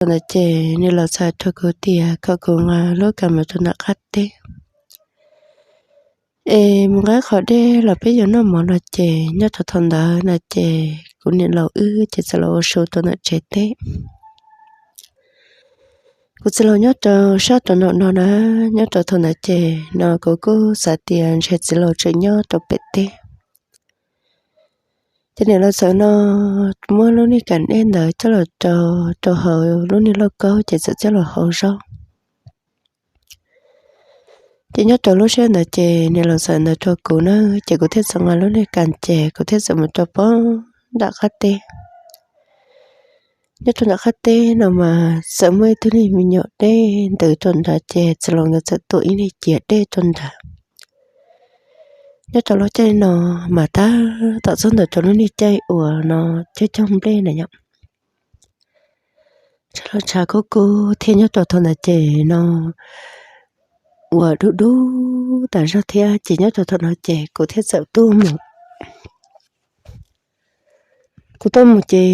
thaum ntawd ces niam laus txawm hais rau kuv tias kom kuv nqa lub kas mus rau nram qab teb es mus nqa qhov dej los peb yuav noj mov no ces nyob rau thaum ntawd no ces kuv niam laus wb ces txawm los ua su rau ntawm tsev teb. Kuv txiv laus nyob rau sab rau nraum no na, nyob rau thaum ntawd ces no kuv kuj xav tias ntshe txiv laus tseem nyob rau pem teb. Ces niam laus txawm no muab lub niag kas dej ntawd coj los rau rau hauv lub niag lauj kaub ces txawm coj los hau zaub. Ces nyob rau lub sij hawm ntawd ces niam laus txawm ntawd rau kuv na, ces kuv thiaj txawm nqa lub niag kas ces kuv thiaj txawm mus rau pem nram qab teb. Nyob rau nram qab teb no mas txawm muaj ib tug niag me nyuam dej ntws rau nrad ces txiv laus nkawd txawm tuam ib niag ciav dej rau nrad. Nyob rau lub caij no mas tab tom txog ntawm rau lub niag caij uas no cog cog nplej na yom. Tshav los tshav kub kub thiab nyob rau thaum ntawd ces no uas dub dub tas zog thiab ces nyob rau thaum no ces kuv thiaj txawm tuaj mus. Kuv tuaj mus ces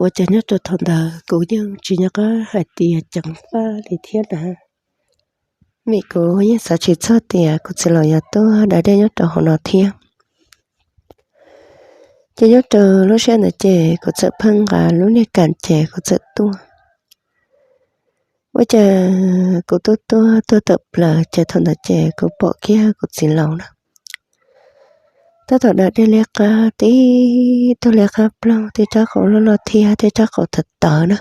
ua cas nyob rau thaum ntawd kuv yeej tsis nco qab hais tias ceev faj li thiab na. Vim kuv yeej xav tsis txog tias kuv txiv laus yuav tuaj da dej nyob rau hauv no thiab. Ces nyob rau lub sij hawm ntawd ces kuv txawm pheej nqa lub niag kas ces kuv txawm tuaj. Ua cas kuv tuaj tuaj tuaj tawm plaws ces thaum ntawd ces kuv pom kiag kuv txiv laus na. Tab tom da dej liab qab tib tug liab qab ploog, tib rab qau loj loj thiab tib rab qau tawv tawv na.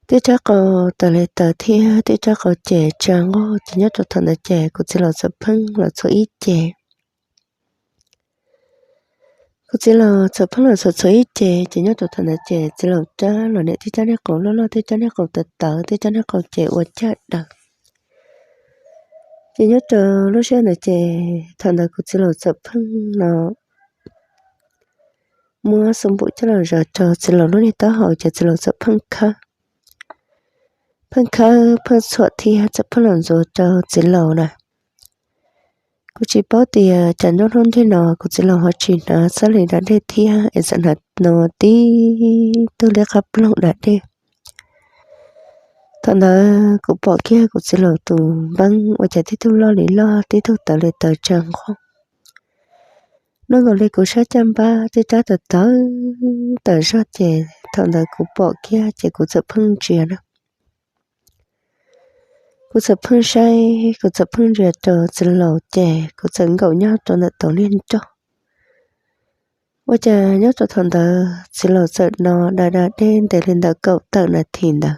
Tib rab qau tawv li tawv thiab tib rab qau ces tsa nqaug ces nyob rau thaum ntawd ces kuv txiv laus txawm pheej los txhua ib ce. Kuv txiv laus txawm pheej los txhua txhua ib ce ces nyob rau thaum ntawd ces txiv laus rab los niam tib rab niag qau loj loj, tib rab niag qau tawv tawv, tib rab niag qau ces ua caj daws. Ces nyob rau lub sij hawm ntawd ces thaum ntawd kuv txiv laus txawm pheej los muab xoo npum coj los zaws rau txiv laus lub niag taub hau ces txiv laus txawm pheej khawb, pheej khawb pheej txhuam thiab txawm pheej los ntxuav rau txiv laus na. Kuv tsis paub tias cas nruab hnub ntej no kuv txiv laus ho tsis hnav txhaj li da dej thiab es txawm hnav no tib tug liab qab ploog da dej. Thaum ntawd kuv pom kiag kuv txiv laus tus npeeb ua cas tib tug loj li loj tib tug tawv li tawv tsa nqaug. Noj nkaus li kuv sab caj npab tib rab tawv tawv tawm zog ces thaum ntawd kuv pom kiag ces kuv txawm pheej ntsia na. Kuv txawm pheej saib, kuv txawm pheej ntsia rau txiv laus ces kuv txawm nkaum nyob rau ntawm tus niag nroj. Ua cas nyob rau thaum ntawd txiv laus txawm no da da dej ntev li ntawm kaum tawm nas this ntawd.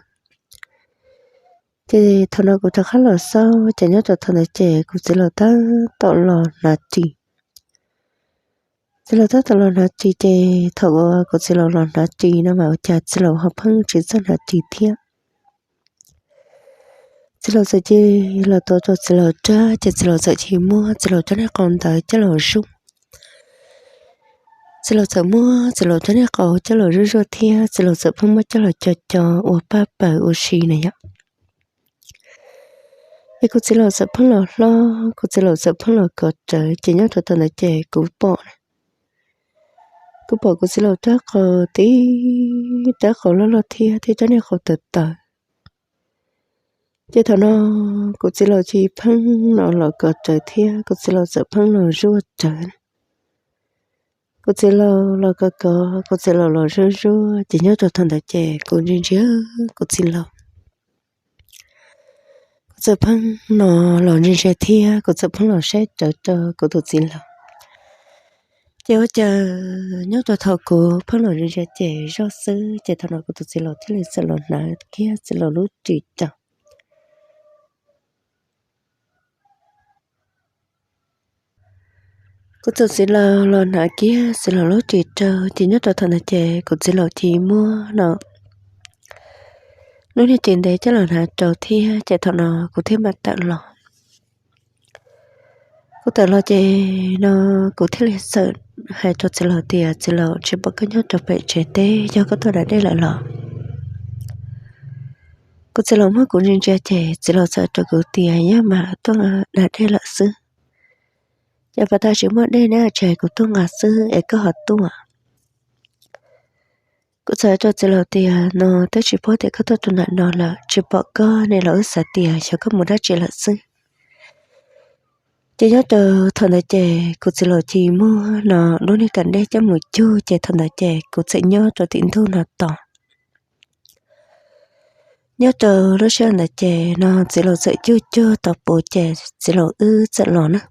Ces thaum no kuv rov qab los xauj ces nyob rau thaum ntawd ces kuv txiv laus tab tom los hnav ris. Txiv laus tab tom los hnav ris ces thaum uas kuv txiv laus los hnav ris no mas ua cas txiv laus ho pheej tsis txawj hnav ris thiab. Txiv laus txawm cia li los tuav rau txiv laus rab ces txiv laus txawm cia li muab txiv laus rab niag qau ntawd coj los zuaj. Txiv laus txawm muab txiv laus rab niag qau coj los zuaj zuaj thiab txiv laus txawm pheej muab coj los co co ua paj paws ua si na yom. Es kuv txiv laus txawm pheej los hlob, kuv txiv laus txawm pheej los kov rawv ces nyob rau thaum ntawd ces kuv pom na. Kuv pom kuv txiv laus rab qau tib rab qau loj loj thiab tib rab niag qau tawv tawv. Ces thaum no kuv txiv laus cia li pheej no los kov rawv thiab kuv txiv laus txawm pheej los zuaj rawv. Kuv txiv laus los kov kov, kuv txiv laus los zuaj zuaj ces nyob rau thaum ntawd ces kuv ntsia ntsia kuv txiv laus. Kuv txawm pheej no los ntsia ntsia thiab kuv txawm pheej los saib rawv rau kuv tus txiv laus. Ces ua cas nyob rau thaum kuv pheej los ntsia ntsia ces zoj xwb ces thaum no kuv tus txiv laus thiaj li txawm los hnav kiag txiv laus lub ris rau. Kuv tus txiv laus los hnav kiag txiv laus lub ris rau ces nyob rau thaum ntawd ces kuv txiv laus cia li muab no lub niag ris ntev coj los hnav rau thiab ces thaum no kuv thiaj mam tawm los. Kuv tawm los ces no kuv thiaj li txawm hais rau txiv laus tias, txiv laus, tsis pom koj nyob rau pem tsev teb, yog koj tuaj da dej lawm los? Kuv txiv laus muab kuv ntsia ntsia ces txiv laus txawm rau kuv tias, yog mas tuaj da dej lawm xwb. Ces pas tas tsis muaj dej ne, tsis hais kuv tuaj nqa xwb es koj ho tuaj. Kuv txawm hais rau txiv laus tias, no twb tsis paub tias koj tuaj rau ntawm no lawm, tsis pom koj ne los wb xav tias xyov koj mus dab tsi lawm xwb. Ces nyob rau thaum ntawd ces kuv txiv laus cia li muab no lub niag kam dej coj mus cug, ces thaum ntawd ces kuv txawm nyob rau tim ntug no tos. Nyob rau lub sij hawm ntawd ces no txiv laus txawm cug cug tos puv ces txiv laus wb txawm los na.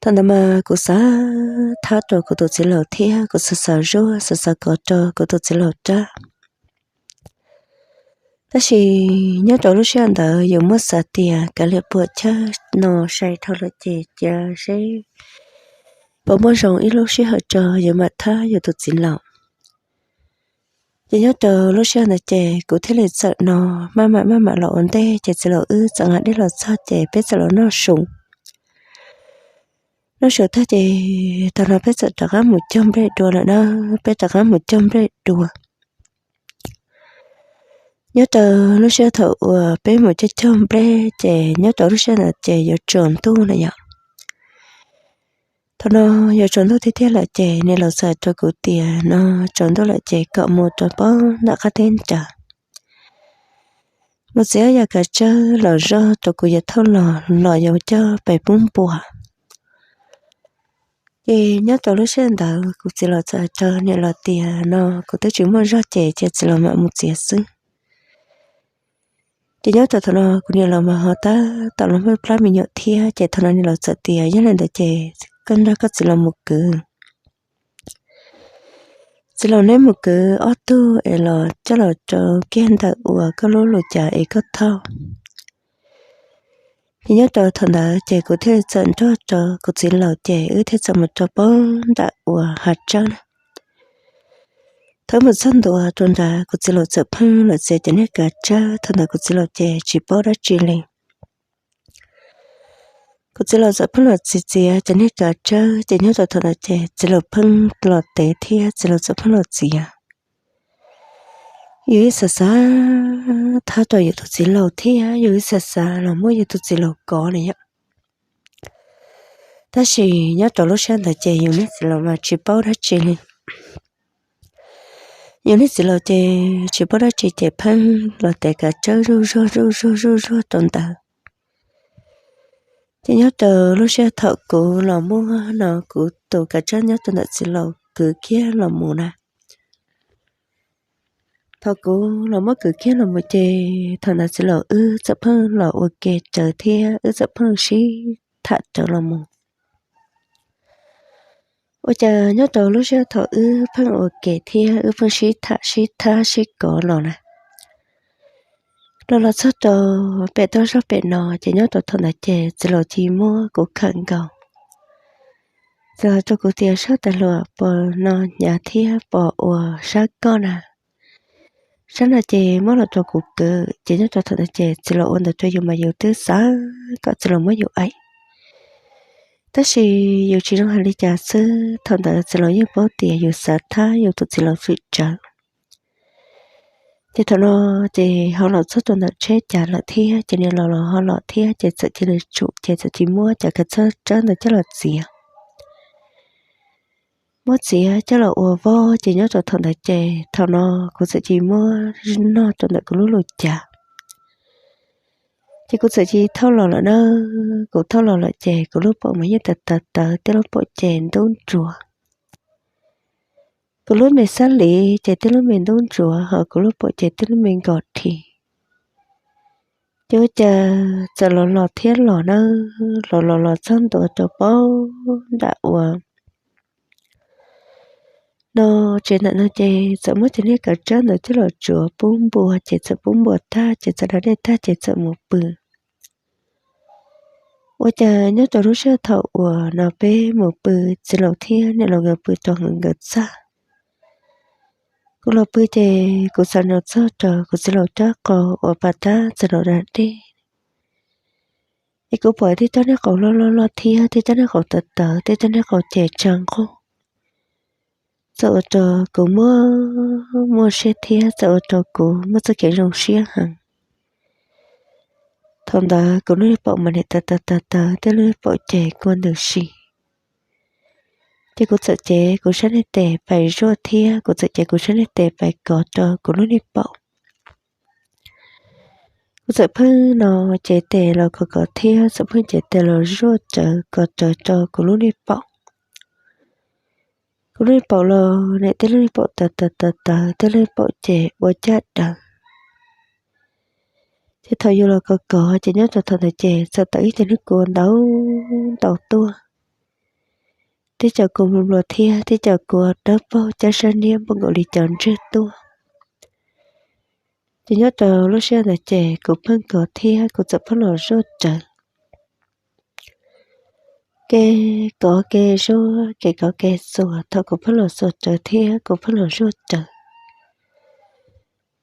Thaum ntawd mas kuv xav thab rau kuv tus txiv laus thiab kuv xav xav zuaj xav xav kov rau kuv tus txiv laus rab. Tab sis nyob rau lub sij hawm ntawd yus muab xav tias kav liam puam chawj no sai dhau lawm ces cia seb puas muaj zoo ib lub sij hawm tso yus mam thab yus tus txiv laus. Ces nyob rau lub sij hawm ntawd ces kuv thiaj li txawm no maj mam maj mam los ua ntej ces txiv laus wb txawm nqa dej los txog ces peb txawm los noj su. Noj su tag ces tag no peb txawm rov qab mus cog nplej dua lawm na, peb rov qab mus cog nplej dua. Nyob rau lub sij hawm thaum uas peb mus cog cog nplej ces nyob rau lub sij hawm ntawd ces yuav tsaus ntuj na yom. Thaum no yuav tsaus ntuj tiag tiag lawm ces niam laus txawm hais rau kuv tias no tsaus ntuj lawm ces kom mus rau pem nram qab teb nrad mus txiav yam kav tsawb los zog rau kuv yuav thauj los los yuav coj pem pub npua. Ces nyob rau lub sij hawm ntawd kuv txiv laus txawm hais rau niam laus tias no kuv twb tsis muaj zog ces cia txiv laus mam mus txiav xwb. Ces nyob rau thaum no kuv niam laus mas ho tab tom los muaj plab me nyuam thiab ces thaum no niam laus txawm tias yog li ntawd ces koj nrog koj txiv laus mus kwv. Txiv laus neb mus kwv ob tug es los coj los rau kiag ntawm uas koj lub lus cas es koj thauj. Ces nyob rau thaum ntawd ces kuv thiaj txawm nrog rau kuv txiv laus ces wb thiaj txawm mus rau pem nram uas hav tsawb na. Thaum mus txog ntua rau nrad kuv txiv laus txawm pheej los txiav cov niag kav tsawb, thaum ntawd kuv txiv laus ces tsis paub dab tsi li. Kuv txiv laus txawm pheej los txiav txiav cov niag kav tsawb ces nyob rau thaum ntawd ces txiv laus pheej los tev thiab txiv laus txawm pheej los txiav. Yus ib xav xav thab rau yus tus txiv laus thiab yus ib xav xav los muab yus tus txiv laus kov na yom. Tab sis nyob rau lub sij hawm ntawd ces yus niag txiv laus mas tsis paub dab tsi li. Yus niag txiv laus ces tsis paub dab tsi ces pheej los tev kav tsawb zuj zuag zuj zuag zuj zuag rau ntawd. Ces nyob rau lub sij hawm thaum kuv los muab no kuv tus kav tsawb nyob rau ntawm txiv laus kwv kiag los mus na. Thaum kuv los muab kwv kiag los mus ces thaum ntawd txiv laus wb txawm pheej los ua ke rawv thiab wb txawm pheej sib tham rawv los mus. Ua cas nyob rau lub sij hawm thaum wb pheej ua ke thiab wb pheej sib tham sib thab sib kov los na, los los txog rau pem toj zog pem no ces nyob rau thaum ntawd ces txiv laus cia li muab kuv khawm nkaus. Txiv laus hais rau kuv tias sab tas luas pos no hnyav thiab pos ua sab koj na, sab no ces muab los rau kuv kwv. Ces nyob rau thaum ntawd ces txiv laus ua ntawd rau yus mas yus twb xav kom txiv laus muab yus aim, tab sis yus tsis zoo hais li cas xwb. Thaum ntawd txiv laus yeej paub tias yus xav thab yus tus txiv laus txwm tsawv. Ces thaum no ces ho los txog rau ntawm tsheb cas lawm thiab ces niam laus los ho los thiab ces txawm cia li tsum ces txawm cia li muab cov kav tsawb ntawd coj los txiav. Muab txiav coj los ua voj ces nyob rau thaum ntawd ces thaum no kuv txawm cia li muab noj rau ntawm kuv lub lus cas. Ces kuv txawm cia li thauj los lawm na, kuv thauj los lawm ces kuv lub paum mas yeej tawv tawv tawv, tej lub paum ces ntub ntsuav. Kuv lub me xab lis ces tej lub me ntub ntsuav, ho kuv lub paum ces tej lub me nkos rhi. Ces ua cas txawm los los thiab los na, los los los txog ntua rau pem nram uas no tsev ntawm no ces txawm muab cov niag kav tsawb ntawd coj los tsuav pub npua ces txawm pub npua tag ces txawm da dej tag ces txawm mus pw. Ua cas nyob rau lub sij hawm thaum uas no peb mus pw, txiv laus thiab niam laus nkawd pw rau hauv nkawd txaj. Kuv los pw ces kuv txawm hnov txog rau kuv txiv laus rab qau uas pas rab txawm los da dej. Es kuv pom tej rab niag qau loj loj loj thiab tej rab niag qau tawv tawv, tej rab niag qau ces tsag nqug. Txawm ua rau kuv muaj muaj siab thiab txawm ua rau kuv muaj txoj kev zoo siab heev. Thaum ntawd kuv lub paum mas niam tawv tawv tawv tawv, tej lub paum ces kua ntws si. Ces kuv txawm cev kuv sab niag tes pais zuaj thiab kuv txawm cev kuv sab niag tes pais kov rau kuv lub niag paum. Kuv txawm pheej no cev tes los kov kov thiab txawm pheej cev tes los zuaj rawv kov rawv rau kuv lub niag paum. Kuv lub niag paum los nim tej lub niag paum tawv tawv tawv tawv, tej lub niag paum ces ua caj daws. Ces thaum yus los kov kov ces nyob rau thaum ntawd ces txawm tawm ib cov niag kua ntau ntau tuaj. Tib cov kua nplua nplua thiab tib cov kua dawb paug cab sab niab npaum nkaus li cov ntsiag tuaj. Ces nyob rau lub sij hawm ntawd ces kuv pheej kov thiab kuv txawm pheej los zuaj rawv. Kev kov kev zuaj, kev kov kev txuas, thaum kuv pheej los txuas rawv thiab kuv pheej los zuaj rawv.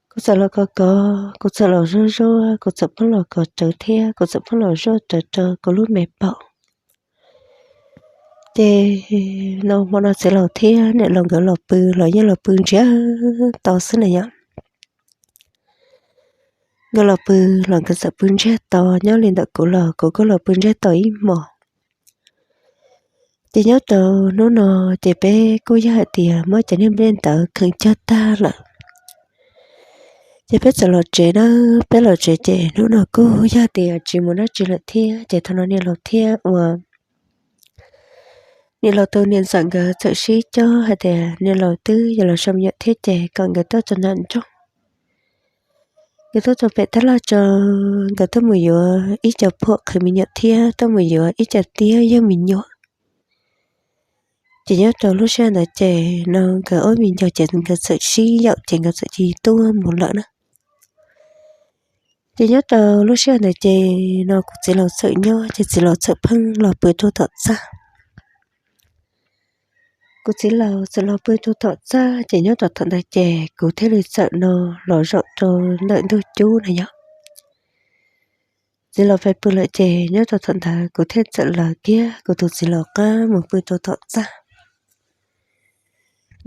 Kuv txawm los kov kov, kuv txawm los zuaj zuaj, kuv txawm pheej los kov rawv thiab kuv txawm pheej los zuaj rawv rau kuv lub me paum. Ces no hmo no txiv laus thiab niam laus nkawd los pw los yeej los pw ntsiag to xwb na yom. Nkawd los pw los nkawd txawm pw ntsiag to nyob li ntawm kuv los kuv kuj los pw ntsiag to ib hmos. Ces nyob rau hnub no ces peb kuj yog hais tias muab cov niag nplej ntawd kheev cog tag lawm. Ces peb txawm los tsev na, peb los tsev ces hnub no kuj yog tias tsis mus dab tsi lawm thiab ces thaum no niam laus thiab ua niam laus tus niam ntxawm nkawd txawm sib cog hais tias niam laus twb yuav los so me nyuam thiab ces kom nkawd tuaj tso nram nroog. Nkawd tuaj tso pem tab laj tso, nkawd tuaj mus yuav ib co phuam qhwv me nyuam thiab tuaj mus yuav ib co tiab yog me nyuam. Ces nyob rau lub sij hawm ntawd ces no nkawd ob me nyuam ces nkawd txawm sib yaum ces nkawd txawm cia li tuaj mus lawm na. Ces nyob rau lub sij hawm ntawd ces no kuv txiv laus txawm nyob ces txiv laus txawm pheej los pw rau tom txaj. Kuv txiv laus txawm los pw rau tom txaj ces nyob rau thaum ntawd ces kuv thiaj li txawm no los zaum rau ntawm ntug cub na yom. Txiv laus pais pw lawm ces nyob rau thaum ntawd kuv thiaj txawm lawv kiag kuv tus txiv laus qab mus pw rau tom txaj.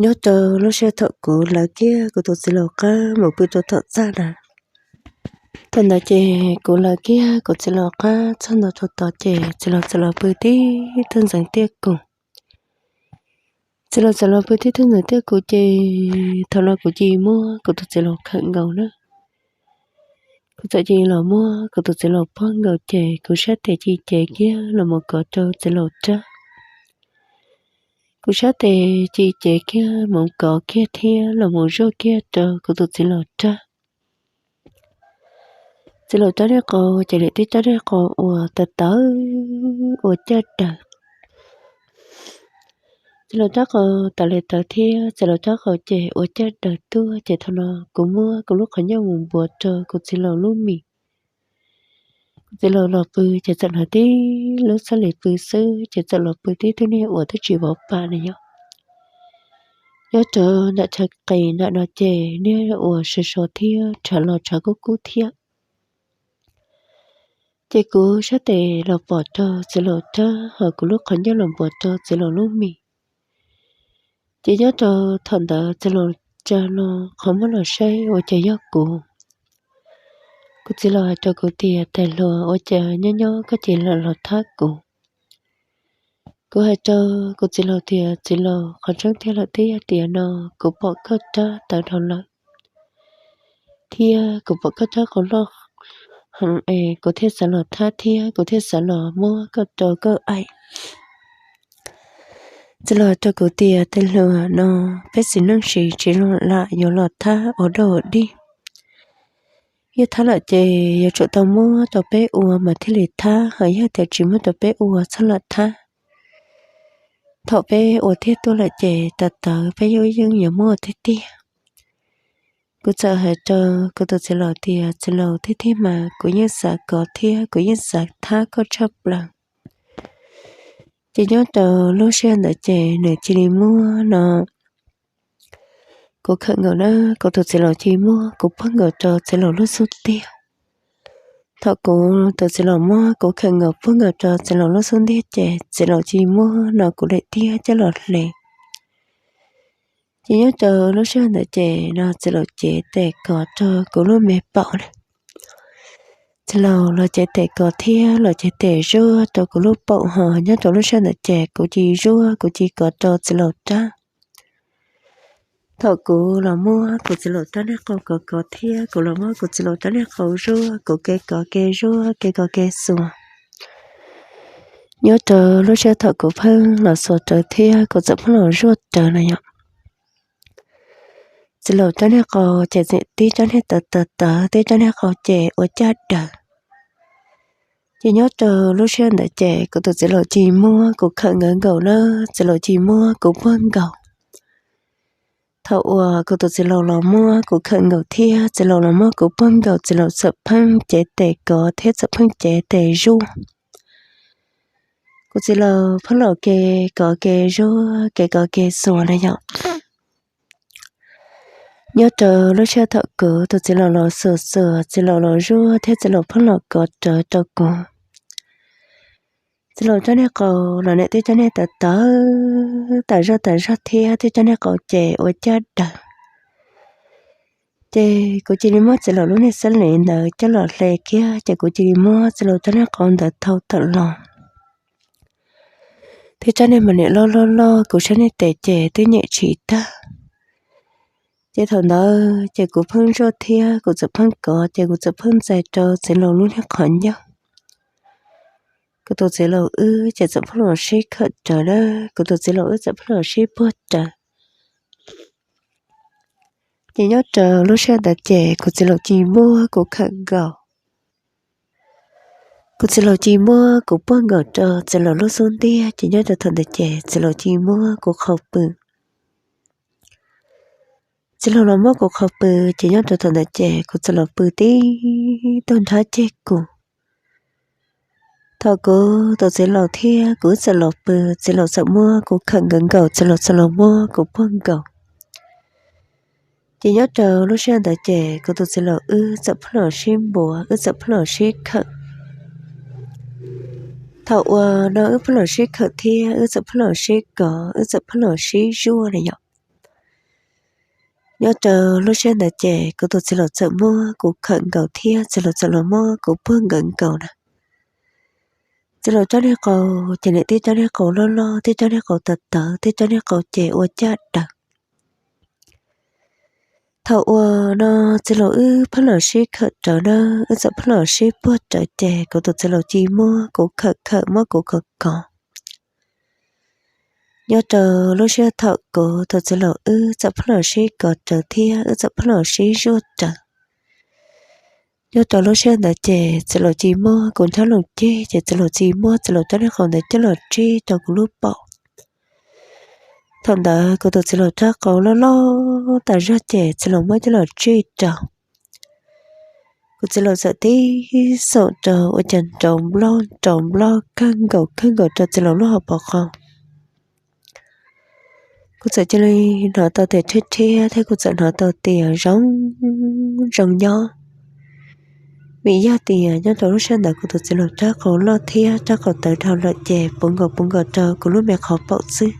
Nyob rau lub sij hawm thaum kuv lawv kiag kuv tus txiv laus qab mus pw rau tom txaj na, thaum ntawd ces kuv lawv kiag kuv txiv laus qab txog ntua rau tod ces txiv laus txawm los pw tib tug ntxeev tiaj kus. Txiv laus txawm los pw tib tug ntxeev tiaj kus ces thaum no kuv cia li muab kuv tus txiv laus khawm nkaus na. Kuv txawm cia li los muab kuv tus txiv laus puag nkaus ces kuv sab tes cia li cev kiag los mus kov rau txiv laus rab. Kuv sab tes cia li cev kiag mus kov kiag thiab los mus zuaj kiag rau kuv tus txiv laus rab. Txiv laus rab niag qau ces nim tib rab niag qau uas tawv tawv ua caj daws. Txiv laus rab qau tas li tawv thiab txiv laus rab qau ces ua caj daws tuaj ces thaum no kuv muab kuv lub qhov ncauj mus npuav rau kuv txiv laus lub mis. Kuv txiv laus los pw ces txawm hnav tib lub txhab li pw xwb ces txawm los pw tib tug niag uas twb tsis vov pam na yom. Nyob rau nram chaw qis nram no ces niag uas sov sov thiab tshav los tshav kub kub thiab. Ces kuv sab tes los pom rau txiv laus rab ho kuv lub qhov ncauj los npuav rau txiv laus lub mis. Ces nyob rau thaum ntawd txiv laus rab no qhov muab los saib ua cas yog kuv. Kuv txiv laus hais rau kuv tias, tais hluas, ua cas nyob nyob koj cia li los thab kuv. Kuv hais rau kuv txiv laus tias, txiv laus, qhov tseeb tiag lawm twb yog tias no kuv pom koj rab tawv dhau lawm thiab kuv pom koj rab qau loj heev es kuv thiaj xav los thab thiab kuv thiaj xav los muab koj rau koj aim. Txiv laus hais rau kuv tias, tais hluas, no peb txiv neej tsis zoo lam yuav los thab ua dog ua dig. Yog thab lawm ces yuav tsum tau muab rau peb ua mas thiaj li thab, ho yog tias tsis muab rau peb ua txhob lam thab. Thaum peb ua tiag tuaj lawm ces tas tawv peb yeej yuav muab ua tiag tiag. Kuv txawm hais rau kuv tus txiv laus tias, txiv laus, tiag tiag mas kuv yeej xav kov thiab kuv yeej xav thab koj tshaj plaws. Ces nyob rau lub sij hawm ntawd ces nws cia li muab no kuv khawm nkaus na, kuv tus txiv laus cia li muab kuv puag nkaus rau txiv laus lub xub ntiag. Thaum kuv tus txiv laus muab kuv khawm nkaus puag nkaus rau txiv laus lub xub ntiag ces txiv laus cia li muab no kuv daim tiab coj los hle. Ces nyob rau lub sij hawm ntawd ces no txiv laus cev tes kov rau kuv lub me paum na. Txiv laus los cev tes kov thiab los cev tes zuaj rau kuv lub paum ho nyob rau lub sij hawm ntawd ces kuv cia li zuaj kuv cia li kov rau txiv laus rab. Thaum kuv los muab kuv txiv laus rab niag qau kov kov thiab kuv los muab kuv txiv laus rab niag qau zuaj, kuv ke kov ke zuaj ke kov ke xuas. Nyob rau lub sij hawm thaum kuv pheej los xuas rawv thiab kuv txawm pheej los zuaj rawv na yom, txiv laus rab niag qau ces tib rab niag tawv tawv tawv, tib rab niag qau ces ua caj daws. Ces nyob rau lub sij hawm ntawd ces kuv tus txiv laus cia li muab kuv khawm nkawd nkaus na, txiv laus cia li muab kuv puag nkaus. Thaum uas kuv tus txiv laus los muab kuv khawm nkaus thiab txiv laus los muab kuv puag nkaus, txiv laus txawm pheej cev tes kov thiab txawm pheej cev tes zuaj. Kuv txiv laus pheej los ke kov ke zuaj ke kov ke xuas na yom. Nyob rau lub sij hawm thaum kuv tus txiv laus los xuas xuas, txiv laus los zuaj thiab txiv laus pheej los kov rawv rau kuv. Txiv laus rab niag qau los nim tib rab niag tawv tawv, tas zog tas zog thiab tib rab niag qau ces ua caj daws. Ces kuv cia li muab txiv laus lub niag xab lev ntawd coj los hle kiag, ces kuv cia li muab txiv laus rab niag qau ntawd thau tawm los. Tib rab niag mas nim loj loj loj, kuv sab niag tes ces twb nyem tsis tag. Ces thaum ntawd ces kuv pheej zuaj thiab kuv txawm pheej kov, ces kuv txawm pheej ntxais rau txiv laus lub niag qhov ncauj. Kuv tus txiv laus wb ces txawm pheej los sib khawm rawv na, kuv tus txiv laus wb txawm pheej los sib puag rawv. Ces nyob rau lub sij hawm ntawd ces kuv txiv laus cia li muab kuv khawm nkaus. Kuv txiv laus cia li muab kuv puag nkaus rau txiv laus lub xub ntiag, ces nyob rau thaum ntawd ces txiv laus cia li muab kuv qhau pw. Txiv laus los muab kuv qhau pw, ces nyob rau thaum ntawd ces kuv txiv laus pw tib tug nrhab ceg kuv. Thaum kuv tus txiv laus thiab kuv wb txawm los pw, txiv laus txawm muab kuv khawm nkaus nkaus, txiv laus txawm los muab kuv puag nkaus. Ces nyob rau lub sij hawm ntawd ces kuv tus txiv laus wb txawm pheej los sib npuav, wb txawm pheej los sib khawm. Thaum uas no wb pheej los sib khawm thiab wb txawm pheej los sib kov, wb txawm pheej los sib zuaj na yom. Nyob rau lub sij hawm ntawd ces kuv tus txiv laus txawm muab kuv khawm nkaus thiab txiv laus txawm los muab kuv puag nkaus nkaus na. Txiv laus rab niag qau ces nim tib rab niag qau loj loj, tib rab niag qau tawv tawv, tib rab niag qau ces ua caj daws. Thaum uas no txiv laus wb pheej los sib khawm rawv na, wb txawm pheej los sib puag rawv ces kuv tus txiv laus cia li muab kuv khawm khawm muab kuv kov kov. Nyob rau lub sij hawm thaum kuv tus txiv laus wb txawm pheej los sib kov rawv thiab wb txawm pheej los sib zuaj rawv. Nyob rau lub sij hawm ntawd ces txiv laus cia li muab kuv nrhab loos ceg, ces txiv laus cia li muab txiv laus rab niag qau ntawd coj los tsij rau kuv lub paum. Thaum ntawd kuv tus txiv laus rab qau loj loj tas zog ces txiv laus muab coj los tsij rau. Kuv txiv laus txawm tib xoom rau ua cas nrov nploj nrov nploj kawg nkaus kawg nkaus rau txiv laus lub hauv paus qau. Kuv txawm cia li hnov tau tias rhiab rhiab thiab kuv txawm hnov tau tias zoo zoo nyob. Vim yog tias nyob rau lub sij hawm ntawd kuv tus txiv laus rab qau loj thiab rab qau tawv dhau lawm ces puv nkaus puv nkaus rau kuv lub me qhov paum xwb.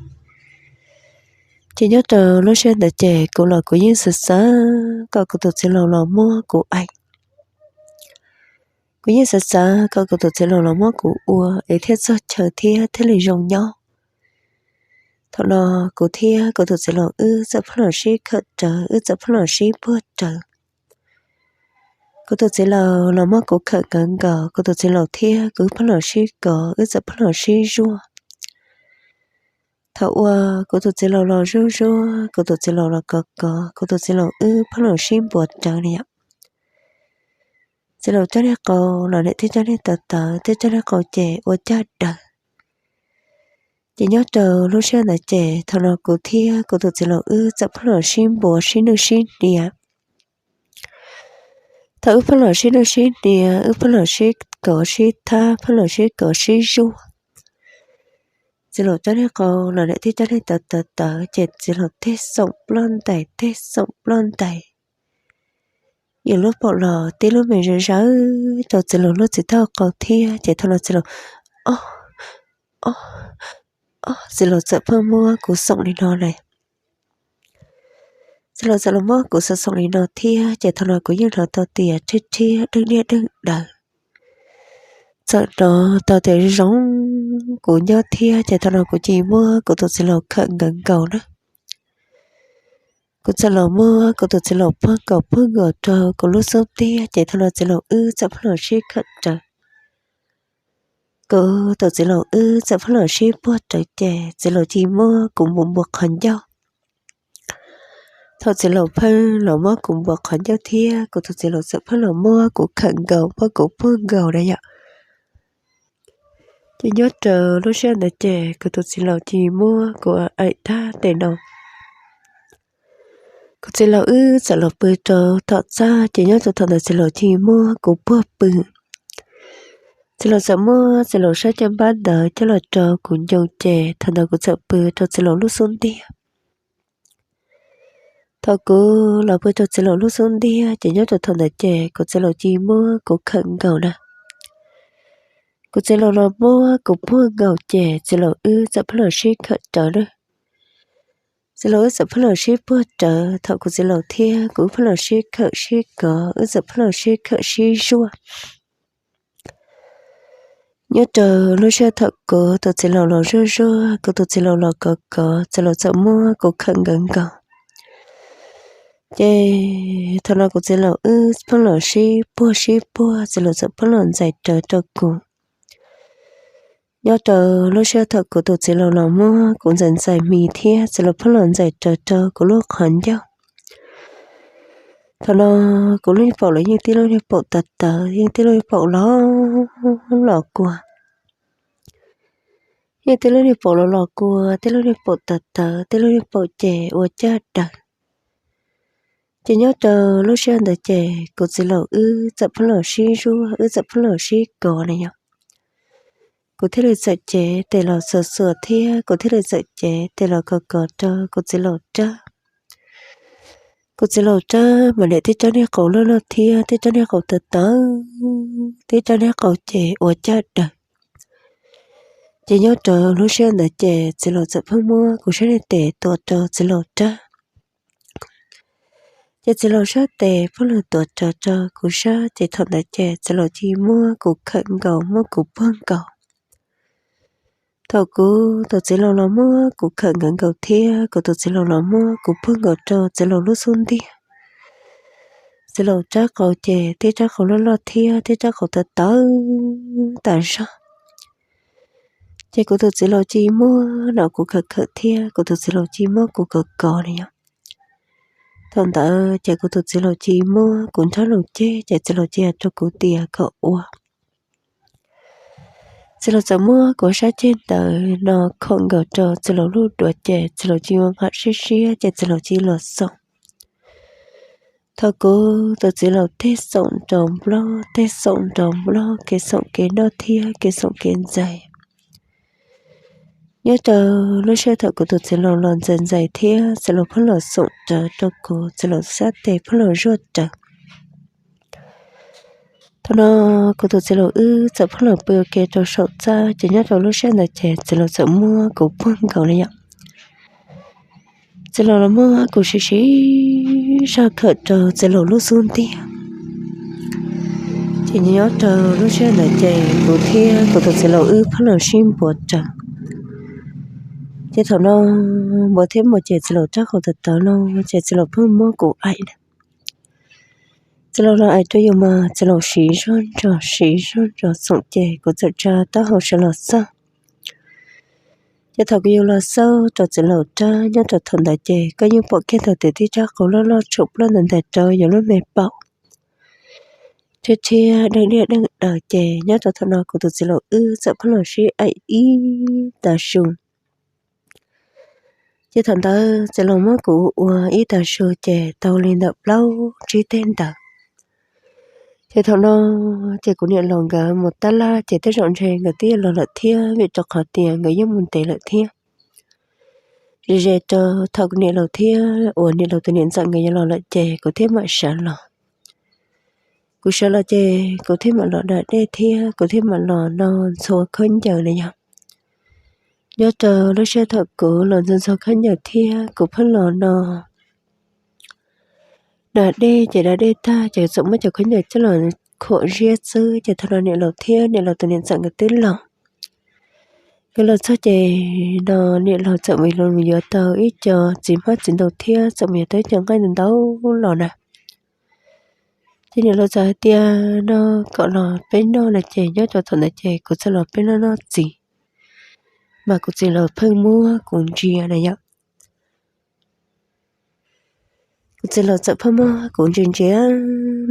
Ces nyob rau lub sij hawm ntawd ces kuv los kuv yeej xav xav kom kuv tus txiv laus los muab kuv aim. Kuv yeej xav xav kom kuv tus txiv laus los muab kuv ua es thiaj txog chaw thiab thiaj li zoo nyob. Thaum no kuv thiab kuv tus txiv laus wb txawm pheej los sib khawm rawv, wb txawm pheej los sib puag rawv. Kuv tus txiv laus los muab kuv khawm nkaus nkaus, kuv tus txiv laus thiab kuv pheej los sib kov, wb txawm pheej los sib zuaj. Thaum uas kuv tus txiv laus los zuaj zuaj, kuv tus txiv laus los kov kov, kuv tus txiv laus wb pheej los sib npuav rawv li yom. Txiv laus rab niag qau los nim tib rab niag tawv tawv, tib rab niag qau ces ua caj daws. Ces nyob rau lub sij hawm ntawd ces thaum no kuv thiab kuv tus txiv laus wb txawm pheej los sib npuav sib nwj sib hnia. Thaum wb pheej los sib nwj sib hnia, wb pheej los sib kov sib thab, pheej los sib kov sib zuaj. Txiv laus rab niag qau los nim tib rab niag tawv tawv tawv ces txiv laus tej xoom ploj ntais tej xoom ploj ntais. Yus lub paum los tib lub me zawv zawv rau txiv laus lub txiv thawj qau thiab ces thaum no txiv laus o o o, txiv laus txawm pheej muab kuv xoom li no na. Txiv laus txawm los muab kuv xoom xoom li no thiab ces thaum no kuv yeej hnov tau tias rhiab rhiab deeg diaj deeg daws. Txawm no tau tias zoo kuv nyob thiab ces thaum no kuv cia li muab kuv tus txiv laus khawm nkaus nkaus na. Kuv txawm los muab kuv tus txiv laus puag nkaus puag nkaus rau kuv lub xub ntiag ces thaum no txiv laus wb txawm pheej los sib khawm rawv. Kuv tus txiv laus wb txawm pheej los sib puag rawv ces txiv laus cia li muab kuv npuas npuas qhov ncauj. Thaum txiv laus pheej los muab kuv npuas qhov ncauj thiab kuv tus txiv laus txawm pheej los muab kuv khawm nkaus muab kuv puag nkaus na yom. Ces nyob rau lub sij hawm ntawd ces kuv tus txiv laus cia li muab kuv aim tag tes no. Kuv txiv laus wb txawm los pw rau tom txaj ces nyob rau thaum ntawd txiv laus cia li muab kuv puag pw. Txiv laus txawm muab txiv laus sab caj npab ntawd coj los rau kuv ncoo ces thaum ntawd kuv txawm pw rau txiv laus lub xub ntiag. Thaum kuv los pw rau txiv laus lub xub ntiag ces nyob rau thaum ntawd ces kuv txiv laus cia li muab kuv khawm nkaus na. Kuv txiv laus los muab kuv puag nkaus ces txiv laus wb txawm pheej los sib khawm rawv na. Txiv laus wb txawm pheej los sib puag rawv thaum kuv txiv laus thiab kuv wb pheej los sib khawm sib kov wb txawm pheej los sib khawm sib zuaj. Nyob rau lub sij hawm thaum kuv tus txiv laus los zuaj zuaj kuv tus txiv laus los kov kov txiv laus txawm muab kuv khawm nkaus nkaus. Ces thaum no kuv txiv laus wb pheej los sib puag sib puag txiv laus txawm pheej los ntxais rawv rau kuv. Nyob rau lub sij hawm thaum kuv tus txiv laus los muab kuv ntxais ntxais mis thiab txiv laus pheej los ntxais rawv rau kuv lub qhov ncauj. Thaum no kuv lub niag paum los yeej tib lub niag paum tawv tawv yeej tib lub niag paum los los kua. Yeej tib lub niag paum los los kua tib lub niag paum tawv tawv tib lub niag paum ces ua caj daws. Ces nyob rau lub sij hawm ntawd ces kuv txiv laus wb txawm pheej los sib zuaj wb txawm pheej los sib kov na yom. Kuv thiaj li txawm cev tes los xuas xuas thiab kuv thiaj li txawm cev tes los kov kov rau kuv txiv laus rab. Kuv txiv laus rab mas niam tib rab niag qau loj loj thiab tib rab niag qau tawv tawv, tib rab niag qau ces ua caj daws. Ces nyob rau lub sij hawm ntawd ces txiv laus txawm pheej muab kuv sab niag tes tuav rau txiv laus rab. Ces txiv laus sab tes pheej los tuav rawv rau kuv sab ces thaum ntawd ces txiv laus cia li muab kuv khawm nkaus muab kuv puag nkaus. Thaum kuv tus txiv laus los muab kuv khawm nkaus nkaus thiab kuv tus txiv laus los muab kuv puag nkaus rau txiv laus lub xub ntiag, txiv laus rab qau ces tib rab qau loj loj thiab tib rab qau tawv tawv tas zog. Ces kuv tus txiv laus cia li muab no kuv khawm khawm thiab kuv tus txiv laus cia li muab kuv kov kov li yom. Thaum ntawd ces kuv tus txiv laus cia li muab kuv nrog loo ceg ces txiv laus cia li hais rau kuv tias kom ua. Txiv laus txawm muab kuv sab ceg ntawd no khawm nkaus rau txiv laus lub duav ces txiv laus cia li ua nqam siab siab ces txiv laus cia li los xoom. Thaum kuv tus txiv laus tej xoom nraus nplooj tej xoom nraus nplooj kev xoom kev noj thiab kev xoom kev ntxais. Nyob rau lub sij hawm thaum kuv tus txiv laus los ntxais ntxais thiab txiv laus pheej los xoom rawv rau kuv txiv laus sab tes pheej los zuaj rawv. Thaum no kuv tus txiv laus wb txawm pheej los pw ua ke rau saum txaj ces nyob rau lub sij hawm ntawd ces txiv laus txawm muab kuv puag nkaus li yom. Txiv laus los muab kuv siv siv zog khawm rau txiv laus lub xub ntiag. Ces nyob rau lub sij hawm ntawd ces kuv thiab kuv tus txiv laus wb pheej los sib npuav rawv. Ces thaum no npuav thiab npuav ces txiv laus rab qau tawv tawv no ces txiv laus pheej muab kuv aim na. Txiv laus los aim rau yus mas txiv laus siv zog ntsos siv zog ntsos xoom ces kuv txawm tsa taub hau sawv los xauj. Ces thaum kuv yus los xauj rau txiv laus rab nyob rau thaum ntawd ces koj yeej pom kiag tau tias tib rab qau loj loj tshuam ploj ntawm ntawd rau yus lub me paum rhiab rhiab deej diaj deej daws ces nyob rau thaum no kuv tus txiv laus wb txawm pheej los sib aim ib tag su. Ces thaum ntawd txiv laus muab kuv ua ib tag su ces tau li ntawm plaub tsib teg ntawd. Ces thaum no ces kuv niam laus nkawd mus tab laj ces tej zaum ntshe nkawd twb yuav los lawm thiab vim rau qhov tias nkawd yeej mus ntev lawm thiab. Ze ze rau thaum kuv niam laus thiab uas niam laus tus niam ntxawm nkawd yuav los lawm ces kuv thiaj mam sawv los. Kuv sawv los ces kuv thiaj mam los da dej thiab kuv thiaj mam los no ntxhua khaub ncaws na yom. Nyob rau lub sij hawm thaum kuv los ntxhua ntxhua khaub ncaws thiab kuv pheej los no da dej ces da dej tag ces txawm muab cov khaub ncaws coj los khuam ziab xwb ces thaum no niam laus thiab niam laus tus niam ntxawm nkawd twb los. Nkawd los txog ces no niam laus txawm mus yuav tau ib co txiv hmab txiv ntoo thiab txawm mus yuav tau ib co nqaij ntau ntau los na. Ces niam laus txawm hais tias no kom los peb noj no ces nyob rau thaum ntawd ces kuv txawm los peb noj noj txiv, mas kuv txiv laus pheej muab kuv ntsia na yom. Kuv txiv laus txawm pheej muab kuv ntsia ntsia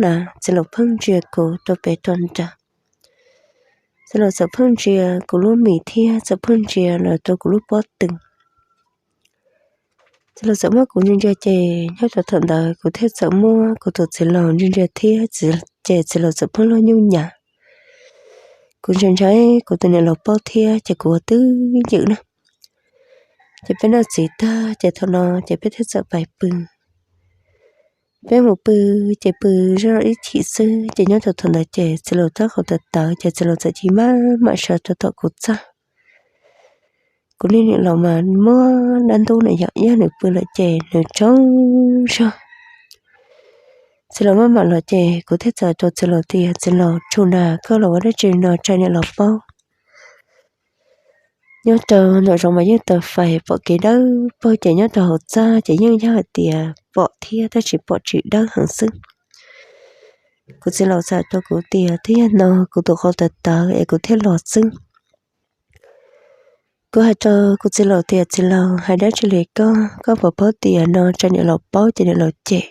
na, txiv laus pheej ntsia kuv rau pem rau nram. Txiv laus txawm pheej ntsia kuv lub mis thiab txawm pheej ntsia los rau kuv lub pob tw. Txiv laus txawm muab kuv ntsia ntsia ces nyob rau thaum ntawd kuv thiaj txawm muab kuv tus txiv laus ntsia ntsia thiab, ces txiv laus txawm pheej loj nyuj nyas. Kuv ntshai ntshai kuv tus niam laus paub thiab ces kuv ua twj ywm na. Ces peb noj txiv tag ces thaum no ces peb thiaj txawm pais pw. Peb mus pw ces pw zoj ib chim xwb ces nyob rau thaum ntawd ces txiv laus rab qau tawv tawv ces txiv laus txawm cia li maj mam sawv rau tom kuv txaj. Kuv niag niam laus mas muaj dab ntub na yom, yog nws pw lawm ces nws tsaug zog. Txiv laus maj mam los ces kuv thiaj txawm rau txiv laus tias, txiv laus, tshum na koj los ua dab tsi no tsa niam laus paub. Nyob rau nram zoov mas yeej taws fais pom kev dawb paug ces nyob rau hauv txaj ces yeej yog hais tias pom thiab tab sis pom tsis dawb heev xwb. Kuv txiv laus txawm rau kuv tias, twb yog no kuv tus qau tawv tawv es kuv thiaj los xwb. Kuv hais rau kuv txiv laus tias, txiv laus, hais dab tsi li koj, koj puas paub tias no tsa niam laus paub ces niam laus cem.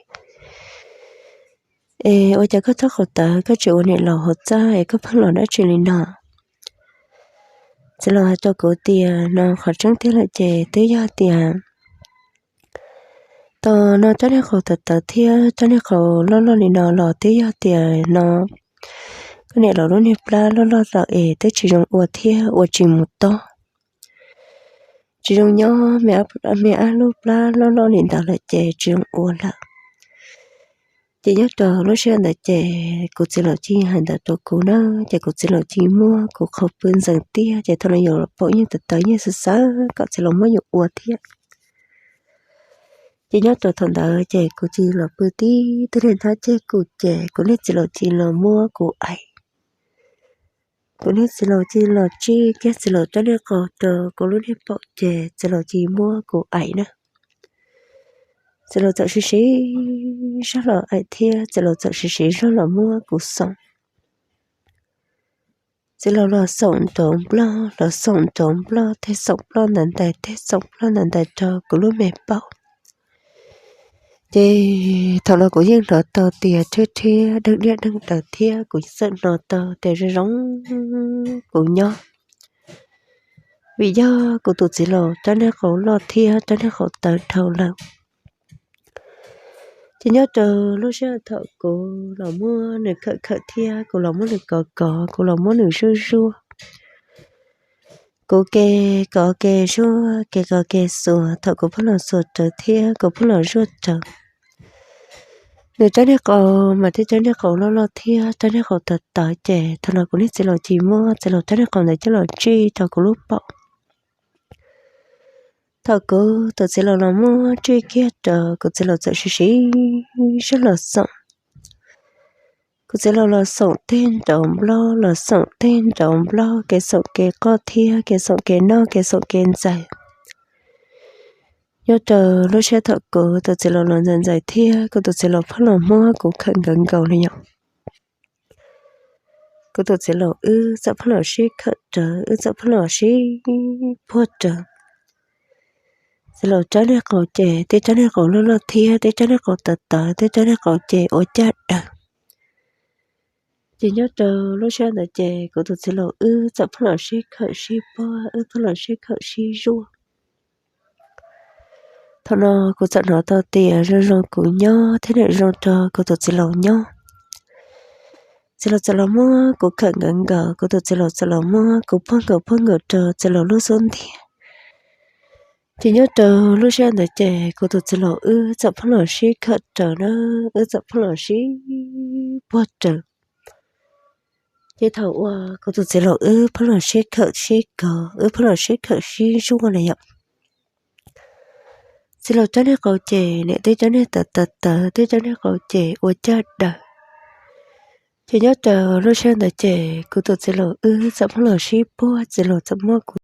Es ua cas koj rab qau tawv koj tsis ua niam laus hauv txaj es koj pheej los dab tsi li no? Txiv laus hais rau kuv tias no qhov tseeb tiag lawm ces twb yog tias tos no rab niag qau tawv tawv thiab rab niag qau loj loj li no los twb yog tias no koj niam laus lub niag plab loj loj lawm es twb tsis zoo ua thiab ua tsis mus tob. Tsis zoo nyob, me ab lub plab loj loj li ntawd lawm ces tsis zoo ua lawm. Ces nyob rau lub sij hawm ntawd ces kuv txiv laus cia li hais ntawd rau kuv na, ces kuv txiv laus cia li muab kuv qhau pw ntxeev tiag ces thaum no yuav los pom yeej tawv tawv yeej xwb xwb kom txiv laus muab yus ua thiab. Ces nyob rau thaum ntawd ces kuv cia li los pw tib tug niag hnab ceg kuv ces kuv niag txiv laus cia li los muab kuv aim. Kuv niag txiv laus cia li los tsij kiag txiv laus rab niag qau rau kuv lub niag paum ces txiv laus cia li muab kuv aim na. Txiv laus txawm siv siv zog los aim thiab txiv laus txawm siv siv zog los muab kuv xoom. Txiv laus los xoom nraud nplog, los xoom nraud nplog, tej xoom ploj ntawd ntais, tej xoom ploj ntawd ntais rau kuv lub me paum. Ces thaum no kuv yeej hnov tau tias rhiab rhiab deeg diaj deeg daws thiab kuv txawm hnov tau tias zoo zoo kuv nyob. Vim yog kuv tus txiv laus rab niag qau loj thiab rab niag qau tawv dhau lawm. Ces nyob rau lub sij hawm thaum kuv los muab nws khawm khawm thiab kuv los muab nws kov kov, kuv los muab nws zuaj zuaj, kuv ke kov ke zuaj, ke kov ke xuas, thaum kuv pheej los xuas rawv thiab kuv pheej los zuaj rawv. Nws rab niag qau mas tej rab niag qau loj loj thiab rab niag qau tawv tawv ces thaum no kuv niag txiv laus cia li muab txiv laus rab niag qau ntawd coj los tsij rau kuv lub paum. Thaum kuv tus txiv laus los muab tsij kiag rau kuv txiv laus txawm siv siv zog los xoom. Kuv txiv laus los xoom tej nraud nplog, los xoom tej nraud nplog, kev xoom kev qoj thiab kev xoom kev noj kev xoom kev ntxaws. Nyob rau lub sij hawm thaum kuv tus txiv laus los ntxaws ntxaws thiab kuv tus txiv laus pheej los muab kuv khawm nkawd nkaus li yom. Kuv tus txiv laus wb txawm pheej los sib khawm rawv, wb txawm pheej los sib puag rawv. Txiv laus rab niag qau ces tej rab niag qau loj loj thiab tej rab niag qau tawv tawv, tej rab niag qau ces ua caj daws. Ces nyob rau lub sij hawm ntawd ces kuv tus txiv laus wb txawm pheej los sib khawm sib puag, wb pheej los sib khawm sib zuaj. Thaum no kuv txawm hnov tau tias zoo zoo kuv nyob thiab niam zoo rau kuv tus txiv laus nyob. Txiv laus txawm los muab kuv khawm nkawd nkaus, kuv tus txiv laus txawm los muab kuv puag nkaus puag nkaus rau txiv laus lub xub ntiag. Ces nyob rau lub sij hawm ntawd ces kuv tus txiv laus wb txawm pheej los sib khawm rawv na, wb txawm pheej los sib puag rawv. Ces thaum uas kuv tus txiv laus wb pheej los sib khawm sib kov, wb pheej los sib khawm sib zuaj na yom, txiv laus rab niag qau ces niam tej rab niag tawv tawv tawv, tej rab niag qau ces ua caj daws. Ces nyob rau lub sij hawm ntawd ces kuv tus txiv laus wb txawm muab los sib puag, txiv laus txawm muab kuv